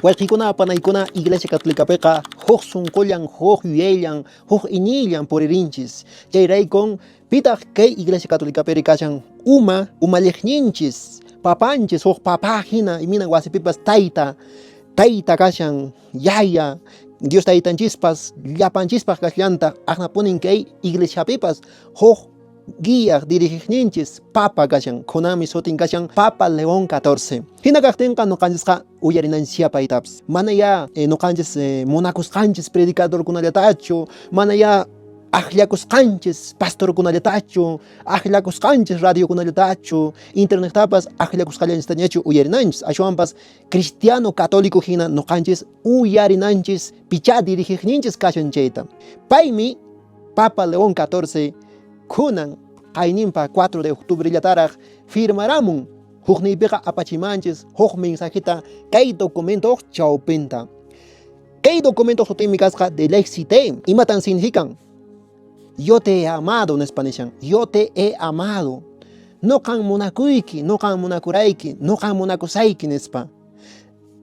Wayqikuna, panaykuna, Iglesia Católicapiqa huk sunqullan, huk yuyayllan, huk iñiyllan puririnchis. Chayraykun pitaq kay Iglesia Católicapiri kashan uma umalliqninchis, papanchis, huk papá hina, imina wasipipas tayta, tayta kashan, yaya, Dios taytanchispas, llapanchispaq kashallantaq, aqnapunin kay iglesiapipas huk guiaq dirigiqninchis papa kashan, khunanmi sutin kashan Papa León XIV. Hina kaqtinqa noqanchisqa uyarinanchisyá paytapas. Mana ya noqanchis munakusqanchis predicadorkunallatachu, mana ya akllakusqanchis pastorkunallatachu, akllakusqanchis radiokunallatachu, internettapas akllakusqallanchistañachu uyarinanchis. Ashwanpas cristiano católico hina noqanchis uyarinanchis pichá dirigiqninchis kashan chayta. Paymi Papa León XIV kunan qayninpa 4 de octubrellataraq firmaramun hukniypiqa apachimanchis huk mensajeta kay documentoq chawpinta. Kay documentoq sutinmi kasqa Dilexi Te. Imatan significan? Yo te he amado nispa nishan. Yo te he amado. Noqan munakuyki, noqan munakurayki, noqan munakusayki nispa.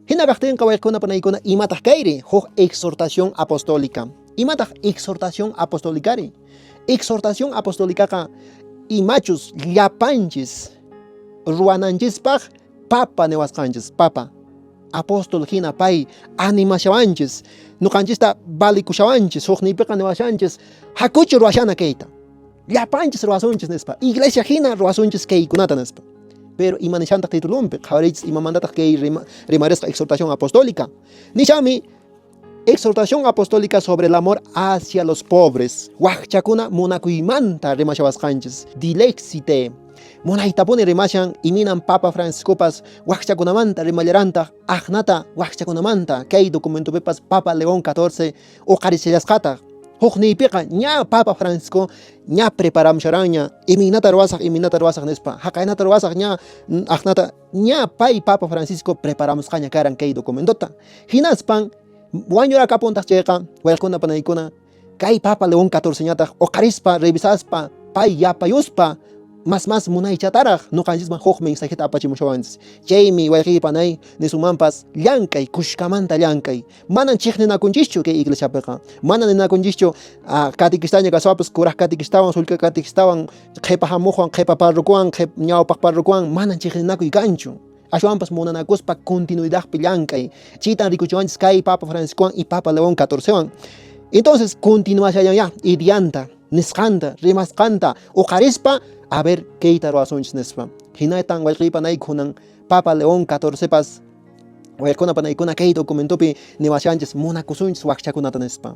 Hina kaqtinqa wayqikuna panaykuna imataq kayri? Huk exhortación apostólica. Imataq exhortación apostólicari? Exhortación apostolicaqa imachus llapanchis ruwananchispaq papa niwasqanchis, papa. Apóstol hina pay animashawanchis, noqanchista valikushawanchis, hukniypiqa niwashanchis, hakuchu ruwashana kayta. Llapanchis ruwasunchis nispa, iglesia hina ruwasunchis kaykunata nispa. Pero ima nishantaq titulunpi, qhawariychis imamantataq kay rimarisqa exhortación apostólica. Nishami, exhortación apostólica sobre el amor hacia los pobres. Wakchakuna munakuymanta rimashawasqanchis. Dilexite. Munaytapuni rimashan iminan Papa Franciscopas wakchakunamanta rimallarantaq aqnata wakchakunamanta kay documentopipas Papa León XIV uqarishallasqataq. Hukniypiqa ña Papa Francisco ña preparamusharanña imaynata ruwasaq, imaynata ruwasaq nispa, haqaynata ruwasaq ña aqnata ña pay Papa Francisco preparamusqaña karan kay documentota. Hinaspan wañurakapuntaq chayqa wayqikuna panaykuna kay Papa León XIV ñataq uqarispa revisaspa pay yapayuspa mas mas munaychataraq noqanchisman huk mensajeta apachimushawanchis. Chaymi wayqiy panay nisumanpas llank'ay, kushkamanta llank'ay. Manan chiqninakunchischu kay iglesiapiqa. Manan ninakunchischu catequistaña kaspapas kuraq catequistawan, sullk'a catequistawan, qhipa hamuqwan, qhipa parrocowan, ñawpaq parrocowan manan chiqninakuy kanchu. Ashwanpas munanakuspa continuidadpi llank'ay. Chaytan rikuchiwanchis kay Papa Franciscowan y Papa León XIVwan. Entonces, continuashallan ideanta, nisqanta, rimasqanta uqarispa, a ver, kayta ruwasunchis nispa. Hinatan wayqiypa panaykunan Papa León XIVpas wayqikuna panaykuna kay documentopi niwashanchis munakusunchis wakchakunata nispa.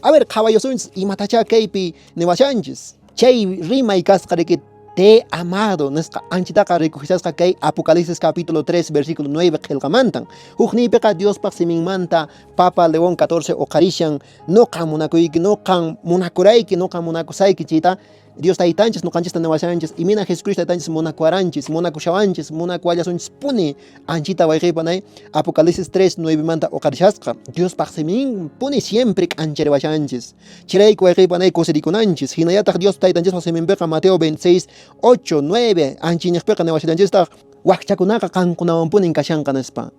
A ver, qhawayusunchis imatachá kaypi niwashanchis. Chay rimay kasqa riki te amado nisqa anchitaqa rikushasqa kay Apocalipsis capítulo 3 versículo 9 qhelqamantan. Hukniypiqa Diospaq siminmanta Papa León XIV uqarishan noqan munakuyki, noqan munakurayki, noqan munakusayki chayta Dios taytanchis noqanchista niwashanchis, imina Jesucristo taytanchis munakuwaranchis, munakushawanchis, munakuwallasunchispuni anchita wayqiypanay Apocalipsis 3 9 manta uqarishasqa. Diospaq siminpuni siempre k'anchariwashanchis. Chayrayku wayqiypanay kusirikunanchis. Hinallataq Dios taytanchispa siminpiqa Mateo 26 8 9 anchiñiqpiqa niwashallanchistaq wakchakunaqa qankunawanpunin kashanqa nispa.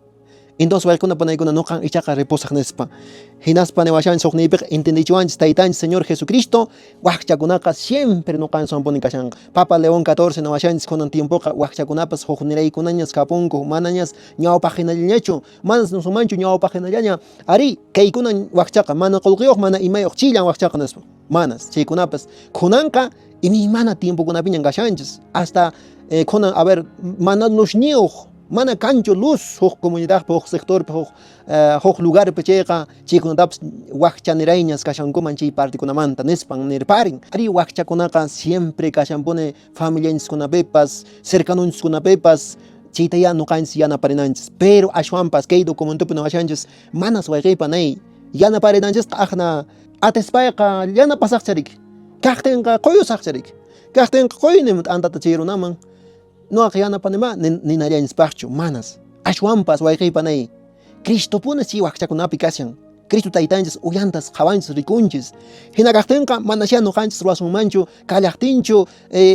Entonces wayqikuna panaykuna noqan ichaqa ripusaq nispa. Hinaspa niwashanchis hukniypiqa entendichiwanchis taytanchis Señor Jesucristo wakchakunaqa siempre noqanchis kashanqa. Papa León XIV niwashanchis kunan tiempoqa wakchakunapas hukniraykunañas kapunku, manañas ñawpaq hinallañachu, manas nusumanchu ñawpaq hinallaña. Arí, kaykuna wakchaqa mana qullqiyuq, mana imayuq chillan wakchaqa nispa. Manas, chaykunapas kunanqa imaymana tiempokunapiñan kashanchis. Hasta kunan, a ver, mana luzniyuq, mana kanchu luz huk comunidadpi, huk sectorpi, huk lugarpi chayqa chaykunatapas wakchanirayñas kashankuman chay partikunamanta nispan nirparin. Arí, wakchakunaqa siempre kashanpuni familianchiskunapipas, cercanonchiskunapipas, chayta ya noqanchis yanaparinanchis. Pero ashwanpas kay documentopi niwashanchis manas wayqiypa nay yanaparinanchisqa aqna atispayqa yanapasaqcha riki, kaqtinqa quyusaqcha riki, kaqtinqa quyni t'antata chay runaman noqaqa yanapanima ninallanchispaqchu, manas. Ashwanpas wayqiypa nay Cristopuni chay wakchakunapi kashan. Cristo taytanchis uyantas qhawanchis rikunchis. Hina kaqtinqa manasya noqanchis ruwasunmanchu kallaqtinchu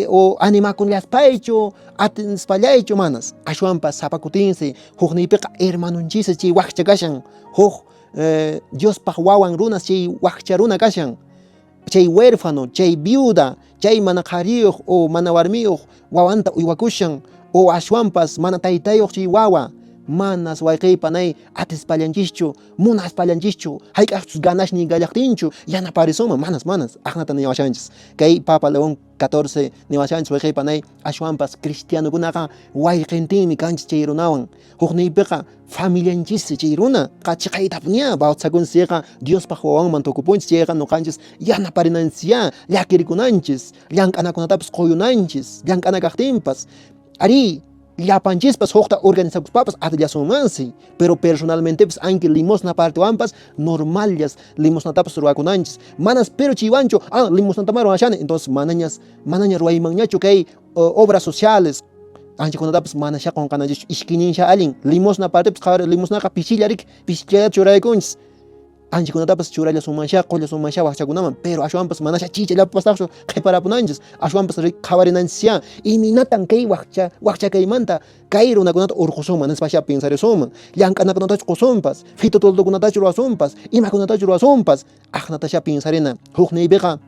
o animakullaspaychu atispallaychu manas. Ashwanpas sapa kutinsi hukniypiqa hermanonchis chay wakcha kashan, huk Diospaq wawan runas chay wakcha runa kashan. Chay huérfano, chay viuda, chay mana qhariyuq o mana warmiyuq wawanta uywakushan o ashwanpas mana taytayuq chay wawa, manas wayqey panay atispallanchishchu, munaspallanchishchu, hayk'aqchus ganashniy kallaqtinchu yanaparisunman, manas, manas, aqnata niwashanchis. Kay Papa León 14 niwashanchis wayqey panay, ashwanpas cristianokunaqa wayqentinmi kanchis chay runawan. Hukniypiqa familianchissi chay runa qachiqaytapuña bautizakunchis chayqa Diospaq wawanman tukupunchis chayqa noqanchis yanaparinanchisyá, llakirikunanchis, llank'anakunatapas quyunanchis, llank'ana kaqtinpas. Arí, llapanchispas hukta organizakuspapas atillasunmansi, pero personalmentepis anki limosna partiwanpas normalllas limosnatapas ruwakunanchis. Manas pero chaywanchu, ah, limosnatamá ruwashani, entonces manañas, manaña ruwaymanñachu kay obras sociales anchakunatapas manasha qonqananchischu, iskayninsha allin limosna partipis qhawari, limosnaqa pichilla riki, pichillata churaykunchis, anchakunatapas churallasunmansha, qollasunmansha wakchakunaman, pero ashwanpas manasha chichallapapastaqchu qhiparapunanchis, ashwanpas qhawarinanchisyá imaynatan kay wakcha, wakcha kaymanta kay runakunata urqusunman nispasha piensarisunman, llank'anakunatachu qusunpas, fitotoldokunatachu ruwasunpas, imakunatachu ruwasunpas, aqnatasha piensarina. Hukniypiqa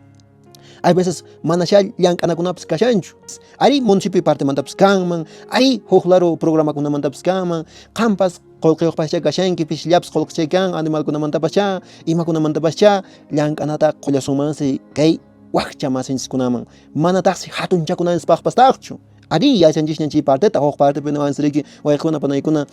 hay veces manasha llank'anakunapas kashanchu. Ari municipio partemantapas kanman, ari huk laro programakunamantapas kanman, qanpas qullqiyuqpascha kashanki, pisillapas qullqichay kan, animalkunamantapaschá, imakunamantapaschá llank'anata qullasunmansi kay wakcha masinchiskunaman. Manataqsi hatunchakunanchispaqpastaqchu. Ari yachanchisñan chay parteta, huk partepi niwanchis riki wayqikuna panaykuna,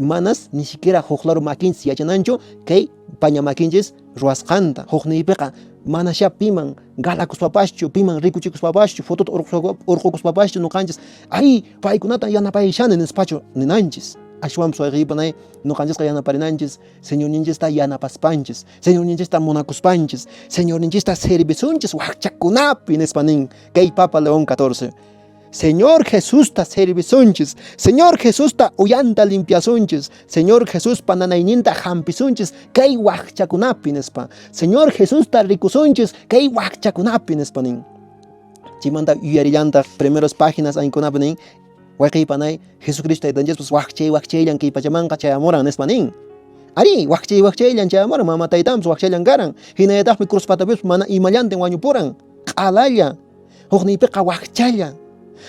manas ni siquiera huk laro makinchis yachananchu kay paña makinchis ruwasqanta. Hukniypiqa manasha piman galakuspapaschu, piman rikuchikuspapaschu, fotota urqukuspapaschu noqanchis ay paykunata yanapayshani nispachu ninanchis. Ashwanpas wayqiypanay noqanchisqa yanaparinanchis Señorninchista yanapaspanchis, Señorninchista munakuspanchis, Señorninchista servisunchis wakchakunapi nispa nin kay Papa León 14. Señor Jesusta servisunchis, Señor Jesusta uyanta limpiasunchis, Señor Jesuspa nanayninta hampisunchis kay wakchakunapi nispa, Señor Jesusta rikusunchis kay wakchakunapi nispa nin. Chaymanta yuyarillantaq primeras páginas aykunapi nin, wayqiypanay Jesucristo taytanchispas wakchay wakchayllan kay pachamanqa chayamuran nispa nin. Arí, wakchay wakchayllan chayamuran, mama taytanpas wakchayllan karan, hinallataqmi cruz patapipas mana imallantin wañupuran, q'alalla. Hukniypiqa wakchalla.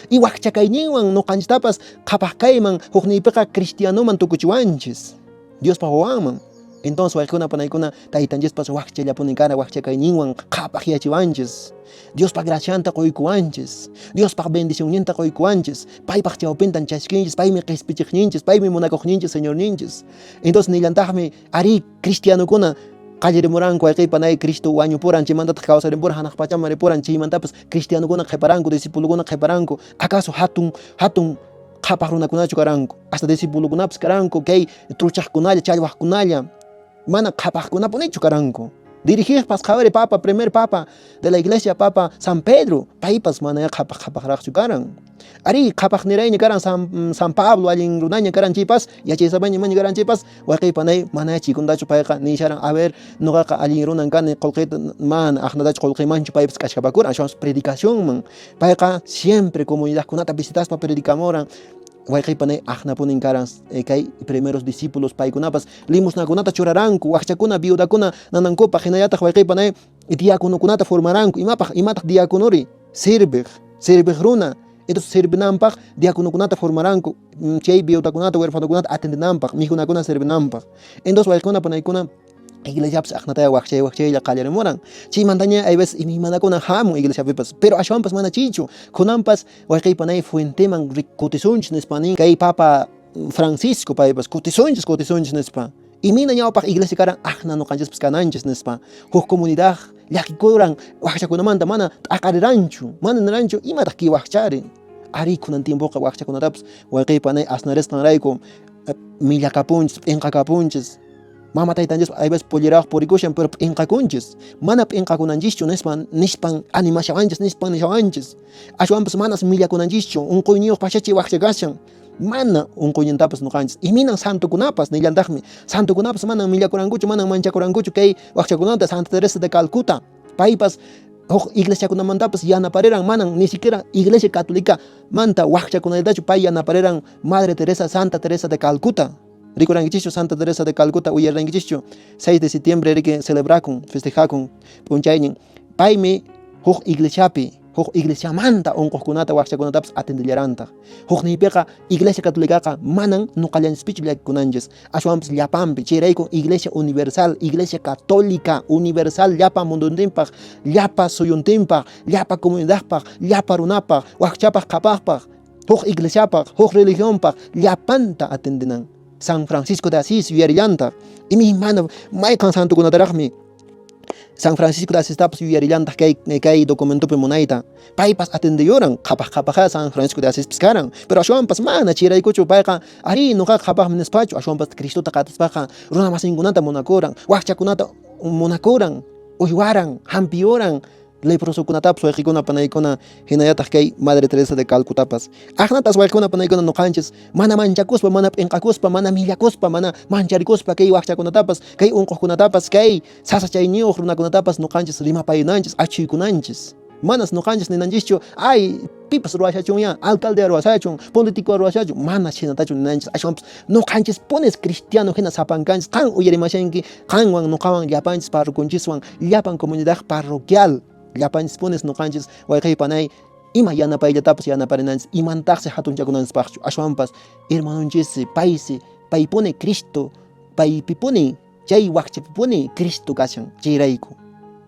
Y wakcha kayninwan noqanchistapas qhapaq kayman, hukniypiqa cristianoman tukuchiwanchis, Diospa wawanman. Entonces wayqikuna panaykuna taytanchispas wakchallapuni kara, wakcha kayninwan qhapaqyachiwanchis. Diospa gracianta qoykuwanchis, Diospa bendicionninta qoykuwanchis, paypaq chawpintan chaskinchis, paymi qespichiqninchis, paymi munakuqninchis, Señorninchis. Entonces nillantaqmi, arí, cristianokuna qallarimuranku wayqey panay Cristo wañupuran, chaymantataq kawsarimpuran, hanaq pachaman ripuran, chaymantapas cristianokuna qhiparanku, discipulokuna qhiparanku, acaso hatun hatun qhapaq runakunachu karanku, hasta discipulokunapas karanku, kay truchaqkunalla, challwaqkunalla, mana qhapaqkunapunichu karanku. Dirigiqpas qhawari papa, primer papa de la iglesia, papa San Pedro, paypas mana qhapaq qhapaqraqchu karan. Arí, qhapaq nirayña karan San Pablo, allin runaña karan chaypas, yachaysapaña maña karan chaypas, wayqey panay mana chaykunatachu payqa nisharan, a ver, noqaqa allin runan kani, qolqeyta mana aqnatachu qolqeymanchu paypas k'achkapakuran, ashwanpas predicacionman. Payqa siempre comunidadkunata visitaspa predicamuran. Wayqey panay aqnapunin karan kay primeros discípulos, paykunapas limosnakunata churaranku, wakchakuna, viudakuna nanankupaq, hinallataq wayqey panay diáconokunata formaranku. Imapaq? Imataq diáconori? Sirviq, sirviq runa. Entonces sirvinanpaq diáconokunata formaranku, chay viudakunata, huerfanokunata atendenanpaq, mijunakuna sirvinanpaq. Entonces wayqikuna panaykuna iglesiapas aqnataya wakchay wakchaylla qallarimuran. Chaymantaña hay veces imaymanakuna hamun iglesiapipas, pero ashwanpas mana chaychu. Kunanpas wayqey panay fuenteman kutisunchis nispa nin kay Papa Francisco paypas kutisunchis kutisunchis nispa. Imayna ñawpaq iglesia karan aqna noqanchispas kananchis nispa. Huk comunidad llakikuran wakchakunamanta mana t'aqariranchu, mana niranchu imataq kay wakchari. Arí, kunan tiempoqa wakchakunatapas wayqey panay asnarisqanrayku millakapunchis, p'inqakapunchis. Mama taytanchispas hay veces pollerawaq purikushan, pero p'inqakunchis. Mana p'inqakunanchischu nispan, nispan animashawanchis, nispan nishawanchis. Ashwanpas manas millakunanchischu, unquyniyuq pachachi wakcha kashan. Mana unquynintapas nuqanchis. Iminan santokunapas nillantaqmi. Santokunapas manan millakurankuchu, manan manchakurankuchu kay wakchakunata, Santa Teresa de Calcuta. Paypas huk iglesiakunamantapas yanapariran, manan ni siquiera Iglesia Católica manta wakchakunallatachu pay yanapariran Madre Teresa, Santa Teresa de Calcuta. Rikurankichishchu Santa Teresa de Calcuta uyarirankichishchu 6 de septiembre riki celebrakun, festejakun p'unchaynin. Paymi huk iglesiapi, huk iglesiamanta unquqkunata wakchakunatapas atendillarantaq. Hukniypiqa Iglesia Católicaqa manan nuqallanchispichu llakikunanchis, aswanpas llapanpi. Chayraykun Iglesia Universal, Iglesia Católica Universal llapa munduntinpaq, llapa suyuntinpaq, llapa comunidadpaq, llapa runapaq, wakchapaq, qhapaqpaq, huk iglesiapaq, huk religionpaq llapanta atendenan. San Francisco de Asís yuyarillantaq. Imaymana mayqan santokunataraqmi San Francisco de Asistapas yuyarillantaq kay kay documentopi munayta. Paypas atendeyuran, qhapaq qhapaqqa San Francisco de Asispis karan. Pero ashwanpas mana chayraykuchu payqa arí nuqaqa qhapaqmi nispachu, ashwanpas Cristota qatispaqa runa masinkunata munakuran, wakchakunata munakuran, uywaran, hampiyuran, leprosokunatapas wayqikuna panaykuna hinallataq kay Madre Teresa de Calcutapas. Aqnatas wayqikuna panaykuna nuqanchis mana manchakuspa, mana p'inqakuspa, mana millakuspa, mana mancharikuspa kay wakchakunatapas, kay unquqkunatapas, kay sasachayniyuq runakunatapas nuqanchis rimapayunanchis, achhuykunanchis. Manas nuqanchis ninanchischu, ay, pipas ruwashachunyá, alcalde ruwashachun, político ruwashachun, mana chinatachu ninanchis. Ashwanpas nuqanchispunis cristiano hina sapankanchis, qan uyarimashanki, qanwan nuqawan llapanchis parroconchiswan, llapan comunidad parroquial, llapanchispunis nuqanchis wayqey panay ima yanapayllatapas yanaparinanchis, imantaqsi hatunchakunanchispaqchu, ashwanpas hermanonchissi, paysi, paypuni Cristo, paypipuni chay wakchapipuni Cristo kashan, chayrayku.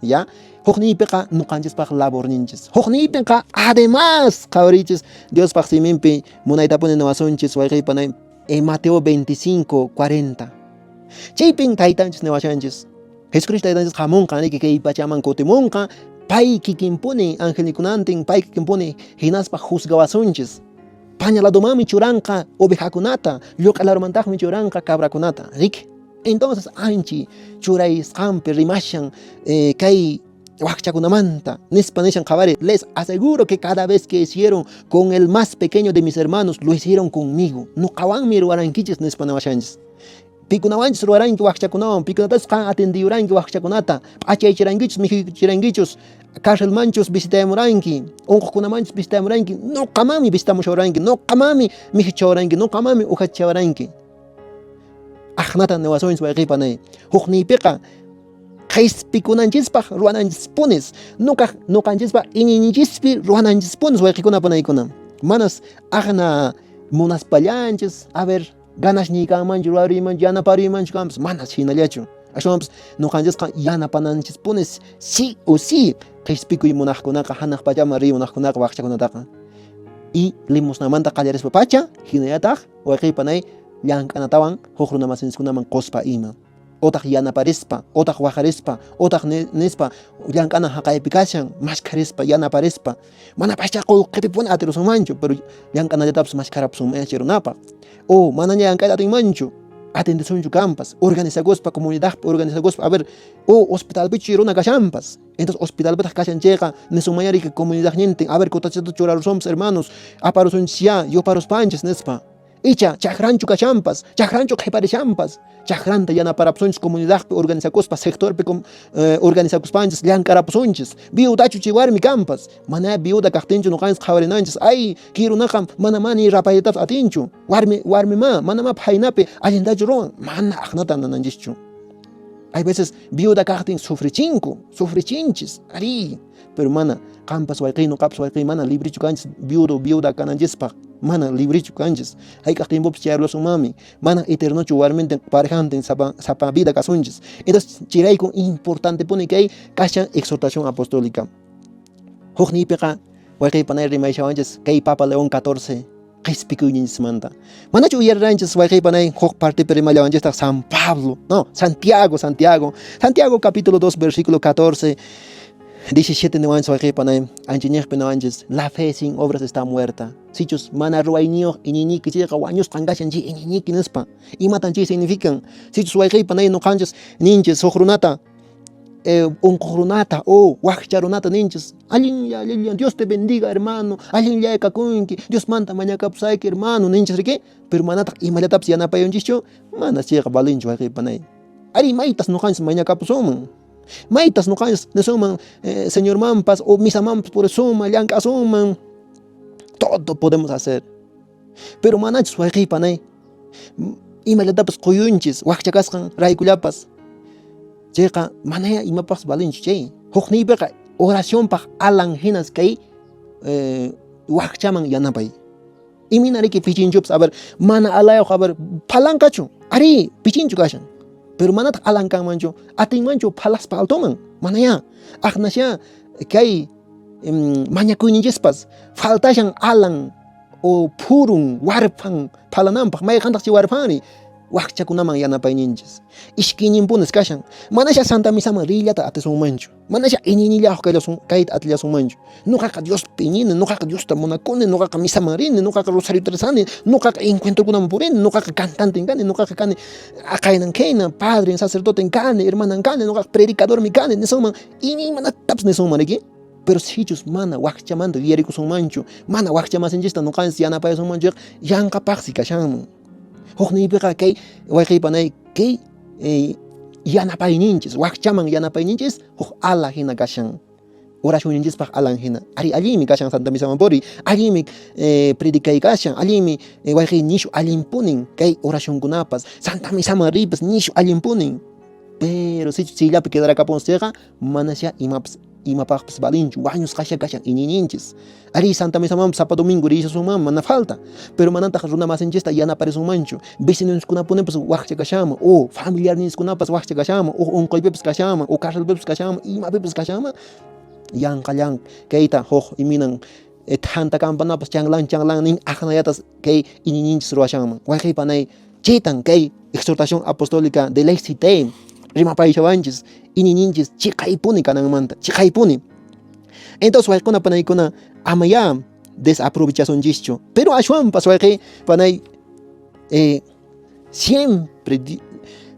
Ya, hukniypiqa nuqanchispaq laborninchis. Hukniypiqa además qhawariychis Diospaq siminpi munaytapuni niwasunchis wayqey panay Mateo 25, 40. Chaypin taytanchis niwashanchis. Jesucristo taytanchis hamunqa riki kay pachaman kutimunqa, pay kikinpuni angelnikunantin, pay kikinpuni hinaspa juzgawasunchis. Paña ladomanmi churanqa ovejakunata, lluq'a ladumantaqmi churanqa cabrakunata, riki. Entonces anchi churaysqanpi rimashan kay wakchakunamanta nispa nishan qhawari, les aseguro que cada vez que hicieron con el más pequeño de mis hermanos, lo hicieron conmigo. Nuqawanmi ruwarankichis nispa niwashanchis. Pikunawanchus ruwaranki wakchakunawan, pikunatachus qan atendiyuranki wakchakunata, p'achaychirankichus, mikhuychirankichus, carcelmanchus visitayamuranki, unquqkunamanchus visitayamuranki, nuqamanmi visitamushawaranki, nuqamanmi mikhuchawaranki, nuqamanmi ujachawaranki. Aqnata niwasunchis wayqey panay. Hukniypiqa qhispikunanchispaq ruwananchispunis, nuqaq nuqanchispa iñiyninchispi ruwananchispunis wayqikuna panaykuna. Manas aqna munaspallanchis, a ver, ganasniy kanmanchu, ruwariymanchu, yanapariymanchu kanpas, manas hinallachu. Ashwanpas nuqanchisqa yanapananchispunis sí o sí qhispikuy munaqkunaqa, hanaq pachaman riy munaqkunaqa wakchakunataqa. Y limosnamanta qallarispa pacha, hinallataq wayqey panay llank'anatawan huk runamasinchiskunaman qospa ima. Otaq yanaparispa, otaq waqarispa, otaq nispa llank'ana haqaypi kashan, maskharispa, yanaparispa. Manapaschá qolqepipuni atirusunmanchu, pero llank'anallatapas maskharapusunman chay runapaq. O manaña llank'ayta atinmanchu, atendesunchu kanpas, organizakuspa, comunidadpi organizakuspa, a ver, o hospitalpichu chay runa kashanpas. Entonces hospitalpitaq kashan chayqa, nisunmanyá riki comunidadnintin, a ver, kutachata churarusunpas, hermanos, aparusunchisyá, yuparuspanchis, nispa. Icha chakranchu kashanpas, chakranchu qhiparishanpas, chakranta yanaparapusunchis comunidadpi organizakuspa, sectorpi organizakuspanchis llank'arapusunchis. Viudachu chay warmi kanpas, mana viuda kaqtinchu nuqanchis qhawarinanchis, ay, kay runaqa manamá ni rapaytapas atinchu, warmi, warmimá, manamá phaynapi allintachu ruwan, mana aqnata nananchischu. Hay veces viuda kaqtin sufrichinku, sufrichinchis, arí, pero mana qanpas wayqey, nuqapas wayqey, mana librichu kanchis viudo, viuda kananchispaq, mana librichu kanchis. Hayk'aq tiempopas chayarulasunmanmi, mana eternochu warmintin, parejantin sapa, sapa vida kasunchis. Entonces, chayrayku importantepuni kay kashan exhortación apostólica. Hukniypiqa wayqey panay rimayshawanchis kay Papa León XIV qhispikuyninchismanta. Manachu uyariranchis wayqey panay huk partepi rimallawanchistaq San Pablo, no, Santiago, Santiago. Santiago capítulo 2 versículo 14, 17 niwanchis wayqey panay, anchiñiqpi niwanchis, la fe sin obras está muerta. Sichus mana ruwayniyuq iñiyniyki chayqa wañusqan kashan chay iñiyniyki nispa. Imatan chay significan? Sichus wayqey panay nuqanchis ninchis huk runata, Unquq runata o wakcha runata ninchis, allinlla, allinlla, Dios te bendiga hermano, allinlla kakunki, Diosmanta mañakapusayki hermano ninchis riki, pero manataq imallatapis yanapayunchischu, mana chayqa valinchu wayqey panay. Ari maytas nuqanchis mañakapusunman, maytas nuqanchis nisunman Señormanpas o misamanpas purisunman, llank'asunman, todo podemos hacer. Pero manachus wayqey panay, imallatapas quyunchis wakcha kasqan raykullapas, chayqa manaya imapaqpas valinchu chay. Hukniypiqa oracionpaq alan hinas kay wakchaman yanapay. Imina riki pichinchupas, a ver, mana alayuq, a ver, phalankachu, ari, pichinchu kashan, pero manataq alan kanmanchu, atinmanchu phalaspa altoman, manayá. Aqnasya kay mañakuyninchispas faltashan alan o phurun warphan phalananpaq, mayqantaq chay warphanri wakchakunaman yanapayninchis. Ishkayninpunis kashan, manasha Santa Misaman riyllata atisunmanchu, manasha iñiynillayuq kayta atillasunmanchu. Nuqaqa Diospi iñini, nuqaqa Diosta munakuni, nuqaqa misaman rini, nuqaqa rosariota rezani, nuqaqa encuentrokunaman purini, nuqaqa cantanten kani, nuqaqa kani aqaynan kayna, padren, sacerdoten kani, hermanan kani, nuqaqa predicadormi kani, nisunman, iñiymanatapas nisunman riki. Pero sichus mana wakchamanta yuyarikusunmanchu, mana wakchamasinchista nuqanchis yanapayasunmanchu, yanqapaqsi kashanman. Hukniypiqa kay wayqey panay, kay yanapayninchis, wakchaman yanapayninchis huk ala hina kashan. Oracionninchispaq alan hina. Ari allinmi kashan Santa Misaman puriy, allinmi predicay kashan, allinmi wayqey nishu allinpunin kay oracionkunapas, Santa Misaman riypas nishu allinpunin. Pero sichus chayllapi quedarakapunchis chayqa, manasya imapas imapaqpas valinchu, wañusqasya kashan iñiyninchis. Ari Santa Misamanpas sapa domingo riyshasunman, mana falta, pero manataq runa masinchista yanaparisunmanchu, vecinonchiskunapunipas wakcha kashanman, o familiarninchiskunapas wakcha kashanman, o unquypipas kashanman, o carcelpipas kashanman, imapipas kashanman, yanqallan kayta huk iminan thanta campanapas chanlan chanlan nin aqnallatas kay iñiyninchis ruwashanman. Wayqey panay, chaytan kay exhortación apostólica de Lexi T rimapayashawanchis iñiyninchis chiqaypuni kananmanta, chiqaypuni. Entonces wayquna panaykuna amayá desaprovechasunchischu, pero ashwanpas wayqey panay siempre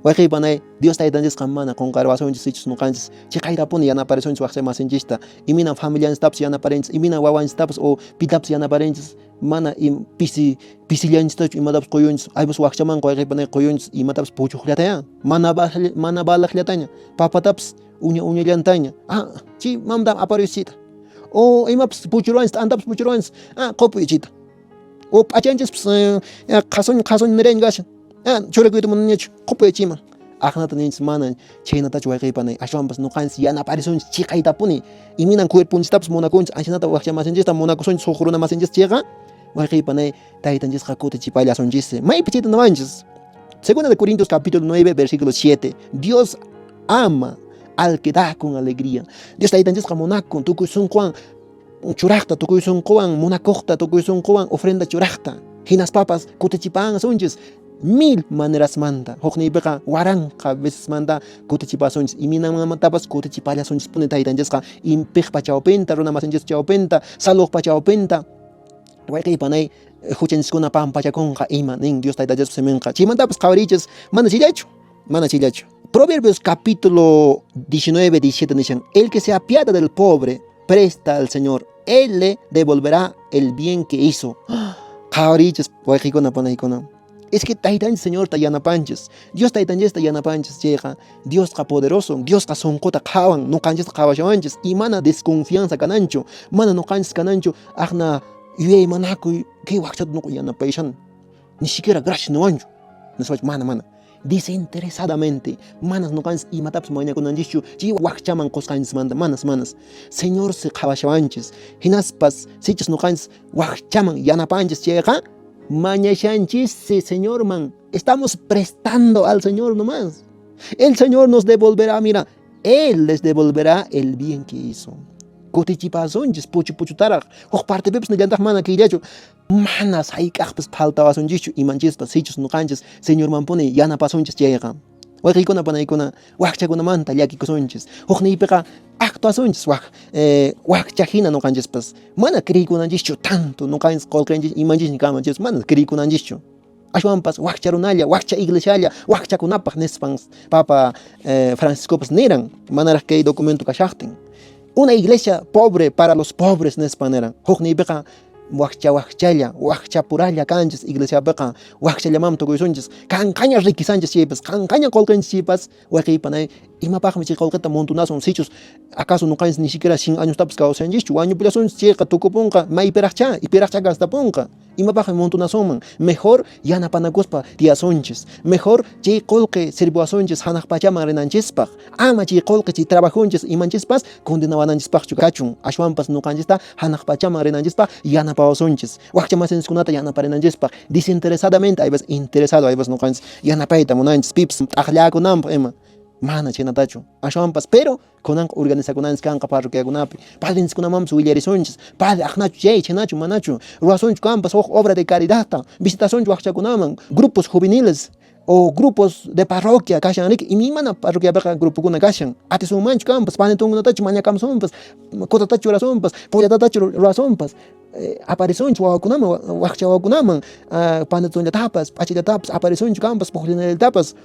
wayqey panay Dios taytanchisqa mana qonqarwasunchis sichus noqanchis chiqaytapuni yanaparisunchis waqcha masinchista, iminan familianchistapas yanaparinchis, iminan wawanchistapas o pitapas yanaparinchis, mana pisi pisillanchistachu imatapas quyunchis, aypas waqchamanqa wayqey panay quyunchis imatapas puchuqllatayá, mana balaqllataña, papatapas uña uñallantaña, chay mamtam apariyus chayta, o imapas puchuruwanchis, t'antapas puchuruwanchis, qupuy chayta, o p'achanchispas qhasuñ qhasuñ nirayña kashan, churakuyta munaniñachu, qupuy chayman. Aqnata ninchis mana chhaynatachu wayqey panay, ashwanpas noqanchis yanaparisunchis chiqaytapuni, iminan cuerponchistapas munakunchis, ashinata waqchamasinchista munakusunchis huk runa masinchis chayqa, wayqey panay taytanchisqa kutichipallasunchis. Maypi chayta niwanchis? Segunda de Corintios capítulo 9 versículo 7, Dios ama al que da con alegría. Dios taytanchisqa munakun tukuy sunquwan churaqta, tukuy sunquwan munakuqta, tukuy sunquwan ofrenda churaqta. Hinaspapas kutichipansunchis mil manerasmanta, hukniypiqa waranqa vecesmanta kutichipasunchis, imaynamantapas kutichipallasunchispuni taytanchisqa impiqpa chawpinta, runa masinchis chawpinta, saluqpa chawpinta. Wayqey panay huchanchiskuna pampachakunqa ima nin Dios taytanchispa siminqa. Chaymantapas qhawariychis, mana chillachu, mana chillachu. Proverbios capítulo 19, 17 nishan, el que se apiada del pobre presta al Señor, él le devolverá el bien que hizo. Qhawariychis wayqeykuna panaykuna. Es que taytanchis Señorta yanapanchis, Dios taytanchista yanapanchis chayqa, Diosqa poderoso, Diosqa sunquta qhawan, nuqanchista qhawashawanchis, y mana desconfianza kananchu, mana nuqanchis kananchu, aqna yuyaymanakuy kay wakchata nuqa yanapayashan, ni siquiera gracias niwanchu, nispachu, mana, mana. Desinteresadamente, manas nuqanchis imatapas mañakunanchischu chay wakchaman qusqanchismanta, manas, manas. Señor si qhawashawanchis, hinaspas sichus nuqanchis wakchaman yanapanchis chayqa, mañashanchissi Señorman, estamos prestando al Señor nomás. El Señor nos devolverá, mira, Él les devolverá el bien que hizo. Kutichipasunchis puchu puchutaraq, huk partepipas nillantaq mana kayllachu, manas hayk'aqpas faltawasunchischu imanchispas sichus nuqanchis Señormanpuni yanapasunchis chayqa. Wayqiykuna panaykuna wakchakunamanta llakikusunchis, hukniypiqa actuasunchis wakcha hina nuqanchispas, mana creeykunanchischu tanto nuqanchis qolqenchis imanchisña kanman chaypas mana creeykunanchischu. Ashwanpas wakcha runalla, wakcha iglesialla, wakchakunapaq nispan Papa Franciscopas niran, manaraq kay documento kashaqtin. Una iglesia pobre para los pobres nispan niran. Huk niypiqa wakcha wakchalla, wakchapuralla kanchis iglesiapiqa, wakchallamanmi tukuysunchis. Kanqaña riquezanchis chaypas, kanqaña qolqenchis chaypas, wayqeypanay, imapaqmi chay qolqeta montonasun? Sichus acaso noqanchis ni siquiera 100 añostapas kawsanchischu, wañupullasunchis chayqa tukupunqa, maypiraqchá, ipiraqchá gastapunqa. Imapaqmi montonasunman? Mejor yanapanakuspa tiyasunchis. Mejor chay qolqe sirviwasunchis hanaq pachaman rinanchispaq. Ama chay qolqe, chay trabajonchis, imanchispas condenawananchispaqchu kachun. Ashwanpas noqanchista hanaq pachaman rinanchispaq yanapawasunchis. Wakcha masinchiskunata yanaparinanchispaq. Desinteresadamente, hay veces interesado, hay veces noqanchis yanapayta munanchis, pipas t'aqllakunanpaq ima. Mana chhaynatachu. Ashwanpas, pero kunanqa organizakunanchis kanqa parroquiakunapi. Padrenchiskunamanpas willarisunchis. Padre, aqnachu chay, chhaynachu, manachu. Ruwasunchu kanpas huk obra de caridadta. Visitasunchu wakchakunaman, grupos juveniles o grupos de parroquia kashan riki, imaymana parroquiapiqa grupokuna kashan. Atisunmanchu kanpas, panetonkunatachu mañakamusunpas, cotatachu churasunpas, pollatachu ruwasunpas. Aparisunchu wawakunaman, wakcha wawakunaman, panetonllatapas, p'achallatapas aparisunchu kanpas, pujllanallatapas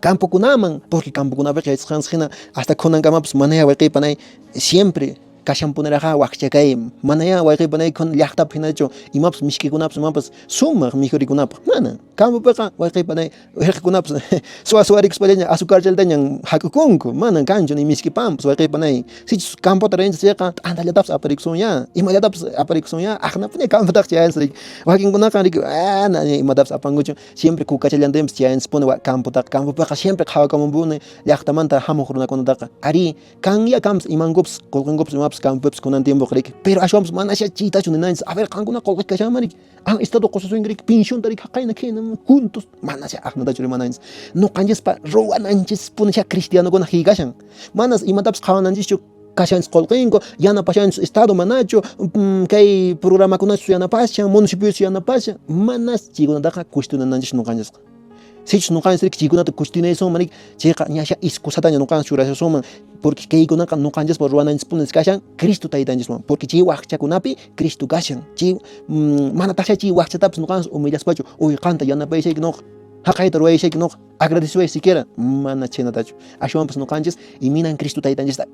campokunaman, porque campokunapiqa yachasqanchis hina hasta kunankamapas manaya wayqeypanay siempre kashanpuniraqa wakcha kay, manaya wayqeypanay llaqtapi hinachu imapas misk'ikunapas imapas sumaq mikhurikunapaq, mana. Campopiqa wayqeypanay irqikunapas suwa suwarikuspallaña azucarchallatañan hak'ukunku, manan kanchu ni misk'i panpas wayqeypanay. Sichus campota rinchis chayqa t'antallatapas aparikusunyá, imallatapas aparikusunyá, aqnapuña campotaqa chayanchis riki. Wakinkunaqa riki mana imatapas apankuchu. Siempre kukachallantinpas chayanchispuni campotaqa. Campopiqa siempre qhawakamunpuni llaqtamanta hamuq runakunataqa. Arí, kanya kanpas imankupas qolqenkupas imapas campopipas kunan tiempoqa riki. Pero ashwanpas manasha chaytachu ninanchis. A ver, qankuna qolqe kashanman riki. Ah, estado qosusunki riki, pensionta riki haqayna khayna juntos. Manasha aqnatachu rimananchis. Noqanchispa ruwananchispunisha cristianokuna hiykashan. Manas imatapas qhawananchischu kashanchis qolqenku, yanapashanchis estado manachu, kay programakunachu yanapashan, municipiochu yanapashan, manas chaykunataqa cuestionananchischu noqanchisqa. Sichus noqanchis riki chaykunata cuestionaysunman riki, chayqa ñasha iskusataña noqanchis churashasunman, porque kaykunaqa noqanchispa ruwananchispunis kashan Cristo taytanchiswan, porque chay wakchakunapi Cristo kashan. Chay manataqcha chay wakchatapas noqanchis humillaspachu, uy qanta yanapayshayki noqa, haqayta ruwayshayki noqa, agradeceway siquiera, mana chhaynatachu. Ashwanpas noqanchis iminan Cristo taytanchista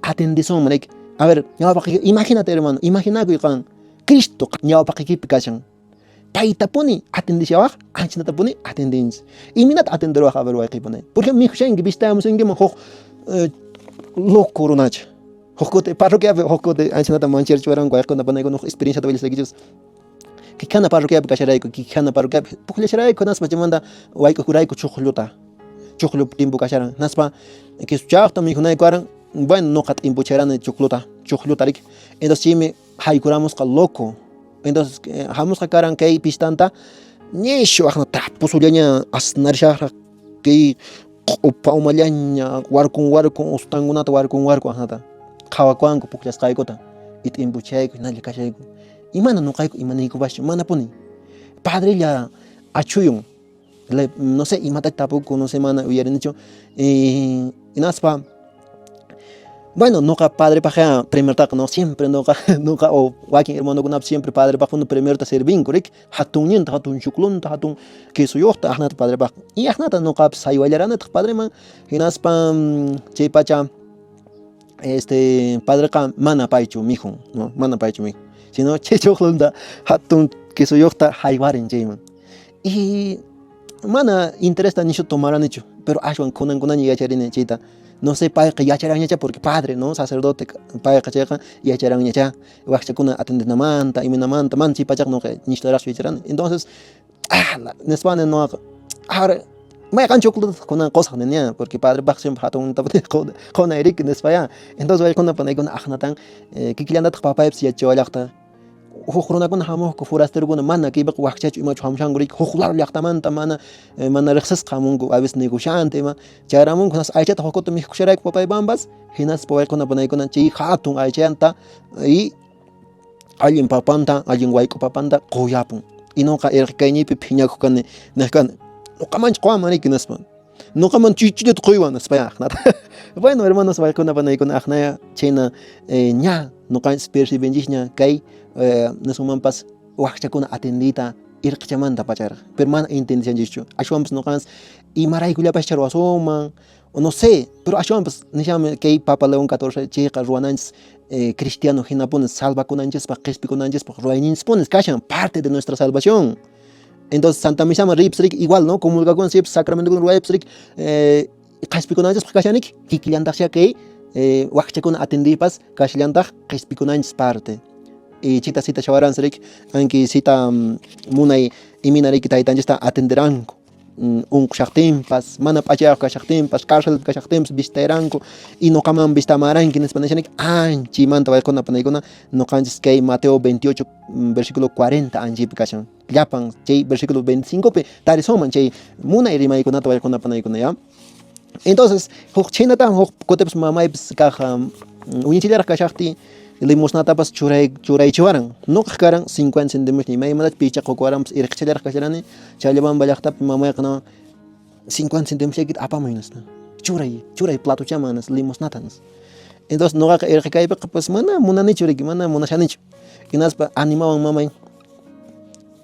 atendesunman riki. A ver, ñawpaqeyki, imagínate hermano, imaginakuy qan, Cristo ñawpaqeykipi kashan. Paytapuni atendeshawaq, anchatapuni atendenchis. Imaynata atenderwaq, a ver, wayqeypanay? Por ejemplo, mikhushanki, visitamusunkiman huk loco runacha. Huk kuti parroquiapi, huk kuti anchanata mancharichiwaranku wayqekuna panaykuna huk experienciata willasaykichis. Kikhana parroquiapi kasharayku, kikhana parroquiapi pukllasharayku, hinaspa chaymanta wayk'ukurayku chuqlluta. Chuqllu timpu kasharan. Hinaspa quesuchaqta mikhunayku karan. Bueno, noqa t'impucharani chuqluta, chuqlluta riki. Entonces chaymi haykuramusqa loco. Entonces hamusqa karan kay pistanta nishu aqna tapusullaña asnarishaqraq kay q'upa umallaña warkun warkun ustankunata warkun warkun aqnata qhawakuwanku pukllasqaykuta y t'impuchayku hinalla kashayku. Imana noqayku imaniykupaschu manapuni. Padrella achuyun le, no sé imata tapuku, no sé mana uyarinichu. Y hinaspa bueno, noqa padrepaqqa primertaqa no siempre noqa noqa o wakin hermanokunapas siempre padrepaq primerta servinku riki, hatunninta, hatun chuklunta, hatun quesoyuqta aqnata padrepaq. Y aqnata noqapas haywallaranitaq padreman, hinaspa chay pacha este padreqa mana paychu mikhun, no, mana paychu mikhun, sino chay chuklunta hatun quesoyuqta haywarin chayman. Y mana interesta nishu tomaranichu, pero ashwan kunankunaña yacharini chayta. No sé, payqa yacharanñachá porque padre, no, sacerdote payqa chayqa yacharanñachá wakchakuna atendinamanta, imaynamanta, mana chay pachaqa noqa nishtaraqchu yacharani. Entonces, nispani noqaqa, ahora mayqan chuklutaq kunan qosaq niniya, porque padrepaq siempre hatunta qonay riki nispaya. Entonces waykuna panaykuna aqnatan kikillantataq papaypas yachawallaqta. Huk runakuna hamuqku forasterokuna mana kaypiqa wakchachu imachu hamushanku riki, huk lado llaqtamanta mana mana riqsisqa hamunku, a veces negociante ima chayaramunku, hinaspa aychata huk kuti mikhusharayku papaypanpas, hinaspa waykuna panaykuna chay hatun aychanta y allin papanta, allin wayk'u papanta quyapun. Y noqa irqi kayñiypi phiñakuq kani, niq kani, noqamanchu quwaman riki nispa. Noqaman chichillata quywan nispa aqnata. Bueno, hermanos, waykuna panaykuna aqnaya chayna ña noqanchis percibinchisña kay nisunmanpas wakchakuna atendiyta. Irqichamanta pacharaq, pero mana entendishanchischu. Ashwanpas ñuqanchis imaraykullapascha ruwasunman, o no sé, pero ashwanpas nishanmi kay Papa León XIV chayqa ruwananchis cristiano hinapuni salvakunanchispaq, qispikunanchispaq ruwayninchispunis kashan, parte de nuestra salvación. Entonces Santa Misaman riypas riki igual, ¿no? Comulgakuna siypas sacramentokuna ruwaypas riki qhispikunanchispaq kashan riki, kikillantaqcha kay wakchakuna atendiypas kashallantaq qhispikunanchis parte. Y chita cita shawaransi riki, anki cita munay imina riki taytanchista atenderanku. Unqushaqtinpas, mana p'achayuq kashaqtinpas, carcelpi kashaqtinpas visitayranku y nuqaman visitamaranki nispa nishanik anchimanta wayquna panaykuna nuqanchis kay Mateo 28 versículo 40 anchipi kashan. Llapan chay versículo 25pi tarisunman chay munay rimaykunata wayquna panaykuna ya. Entonces, huk chhaynatan huk kutipas mamaypas kaq uñichillaraq kashaqtiy limosnatapas churay churaychiwaran. Nuqaq karan 50 centimosña imaymanata picha qukuwaranpas irqichallaraq kasharani Challabamba llaqtapi mamayqa nawan 50 centimosllaykita apamuy nispa. Churay, churay platochaman nispa limosnata nispa. Entonces nuqaqa irqi kaypiqa pues mana munanichu riki, mana munashanichu. Hinaspa animawan mamay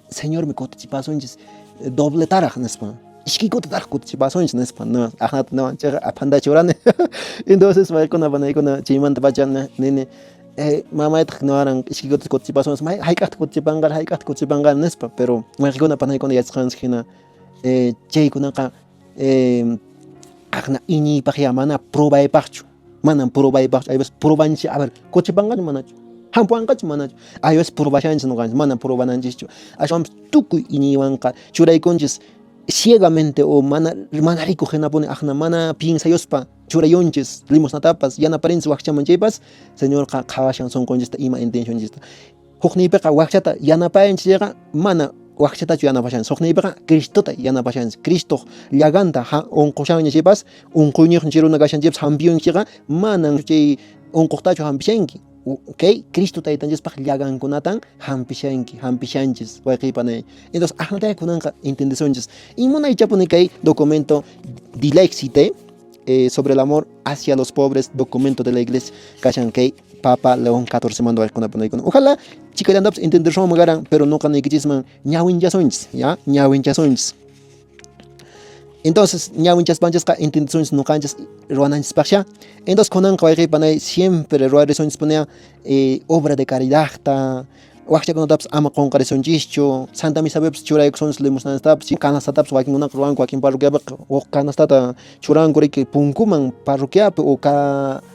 Señormi kutichipasunchis dobletaraq nispa. Iskay kutitaraq kutichipasunchis nispa. No, aqnata nawan chayqa aphanta churani. Entonces paykuna panaykuna chaymantapacha nini mamaytaq niwaran iskay kuti kutichipasunchis may hayk'aqta kutichipanqari hayk'aqta kutichipanqari nispa. Pero wayqikuna panaykuna yachasqanchis hina chaykunaqa aqna iñiypaqya mana probaypaqchu. Manan probaypaqchu. Hay veces probanchis a ver kutichipanqachu manachu. Hampuwanqachu manachu. Hay veces probashanchis noqanchis mana probananchischu. Ashwanpas tukuy iñiywanqa churaykunchis ciegamente o mana mana rikuq hinapuni aqna mana piensayuspa churayunchis limosnatapas yanaparinchis wakchaman chaypas Señorqa qhawashan sonqonchista ima intencionchista. Hukniypiqa wakchata yanapayanchis chayqa mana wakchatachu yanapashanchis. Hukniypiqa Cristota yanapashanchis. Cristoq llaganta unqushanña chaypas unquyniyuq chay runa kashan chaypas hampiyunchis chayqa manan chay unquqtachu hampishanki. Kay Cristo taytanchispaq llagankunatan hampishanki, hampishanchis wayqiy panay. Entonces aqnataya kunanqa entendesunchis. Imunaychapuni kay documento Dilexite sobre el amor hacia los pobres, documento de la iglesia kashan kay Papa León XIV manda wayqikuna panaykuna. Ojalá chikallantapas entendersunman karan, pero nuqa niykichisman ñawinchasunchis, ya, ñawinchasunchis. Entonces ñawinchaspanchisqa entendesunchis nuqanchis ruwananchispaqsha. Entonces kunanqa wayqiy panay siempre ruwarisunchispunia obra de caridadta, wakchakunatapas ama qunqarisunchischu, Santa Misapipas churaykusunchis limosnanchistapas, canastatapas wakinkunaqa ruwanku wakin parroquiapiqa huk canastata churanku riki punkuman parroquiapi o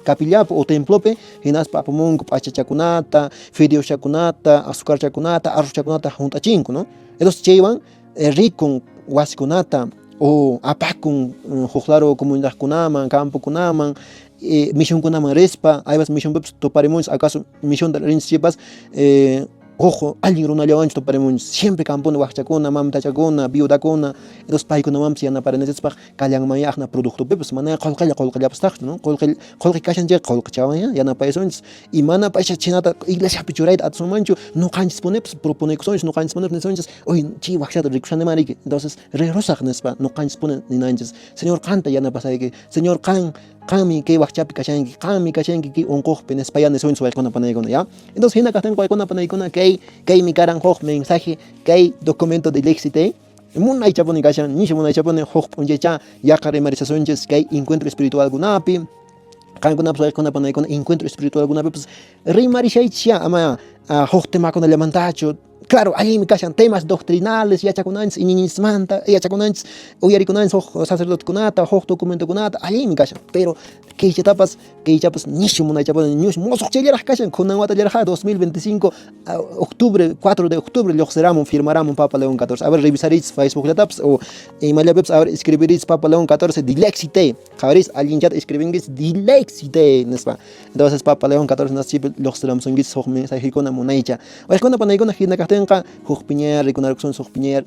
capillapi o templopi hinaspa apamunku p'achachakunata, fideoschakunata, azucarchakunata, arrozchakunata hunt'achinku, no? Entonces chaywan rikun wasikunata o apakun huk lado comunidadkunaman, campokunaman, misionkunaman rispa, aypas misionpipas tuparimunchis, acaso misionta rinchis chaypas huk allin runallawanchu tuparimunchis, siempre kampuni wakchakuna, mamtachakuna, viudakuna, entonces paykunawanpas yanaparinanchispaq kallanmanya aqna productopipas, mana qullqilla qullqillapastaqchu, no? Qullqi qullqi kashan chayqa qullqichawanya yanapaysunchis y mana pacha chhaynata iglesiapi churayta atisunmanchu, nuqanchispunipas proponekusunchis, nuqanchispunipas nisunchis, uy chay wakchata rikushanimá riki, entonces rirusaq nispa nuqanchispuni ninanchis, Señor qanta yanapasayki, Señor qan qanmi kay wakchapi kashanki, qanmi kashanki kay unquqpi nispayá nisunchis wayquna panaykuna, ya? Entonces hina kaqtinqa wayquna panaykuna kay kaymi karan huk mensaje kay documento de Dilexite munaychapuni kashan, nishu munaychapuni huk p'unchaychá yaqa rimarisasunchis kay encuentro espiritualkunapi, qankunapas wayquna panaykuna encuentro espiritualkunapipas rimarishaychisyá ama huk temakunallamantachu. Claro, allinmi kashan temas doctrinales yachakunanchis iñiyninchismanta yachakunanchis uyarikunanchis huk sacerdotekunata huk documentokunata allinmi kashan, pero kaychatapas kaychapas nishu munaychapuni ñush musuq chayllaraq kashan kunan watallaraq 2025 octubre 4 de octubre lluqsiramun firmaramun Papa León XIV. A ver revisariychis Facebookllatapas o imallapipas a ver escribiriychis Papa León XIV Dilexite qhawaris allinchata escribinkichis Dilexite nispa. Entonces Papa León XIV naschipi lluqsiramusunkichis huk mensajekuna munaycha. Wayqikuna panaykuna hina kaqtinqa huk piñayar rikunarkusunchis huk piñayar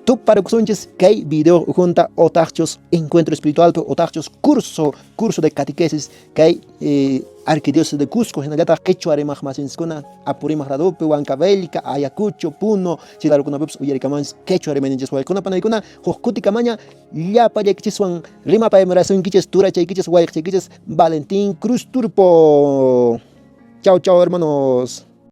tuparukusunchis kay video ukhunta otaqchus encuentro espiritualpi otaqchus curso curso de catequesis kay arquidiócesis de Cusco hinallataq quechua rimaq masinchiskuna Apurímac ladopi Huancavelica, Ayacucho, Puno chay ladokunapipas uyarikamanchis quechua rimayninchis wayqikuna panaykuna huk kutikamaña llapallaykichiswan rimapayamurasunkichis turachaykichis wayqichaykichis Valentín Cruz Turpo. Chao, chao, hermanos.